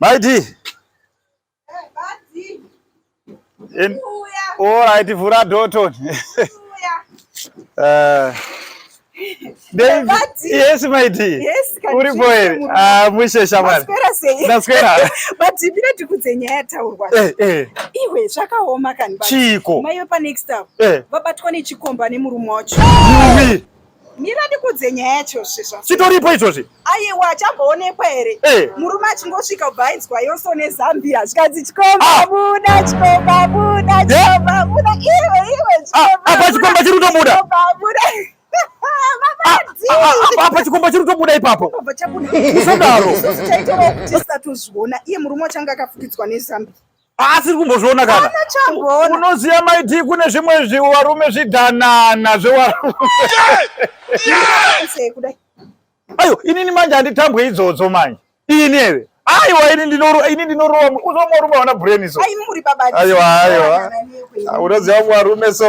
Maiti. All right, vhura door Tony. Yes, my dear. Yes, Uri bo here? Ah, mushe shamwari. Maswera sei? Ndaswera. But ndinoda ndikudze nyaya yataurwa. Eh, eh. Iwe zvakaoma kani baba. Chiiko? Mai vepa next up. Eh. Vabatwa nechikomba nemurume wacho. Yuwi. Mira ndikudze nyaya yacho zvezva. Chitoripo izvozvi? Aiwa achamboonekwa here? Eh. Murume achingosvika kubva ainzwa yoso neZambia zvikanzi chikomba Ah. buda chikomba buda Eh. chikomba buda iwe iwe Ah, apa chikomba chiri kutobuda. chikomba buda. Ah, ah, ah, Apa chikomba chiri kutobuda ipapo. Chikomba chabuda. Usadaro. Isusu taitorawo kuti tisatozviona iye murume wacho anga akafukidzwa neZambia. Asiri kumbozviona kana. Haana chamboona. Unoziva maiti kune zvimwe zviwarume zvidhanana zvewarume. Sei kudai? Ayo, inini manje handitambwe idzodzo manje. Ini here? Aiwa, ini ndinoro ini ndinorowa uzwa murume wana brain so. Ai muri baba. Aiwa, aiwa. Ah, Unoziva murume so.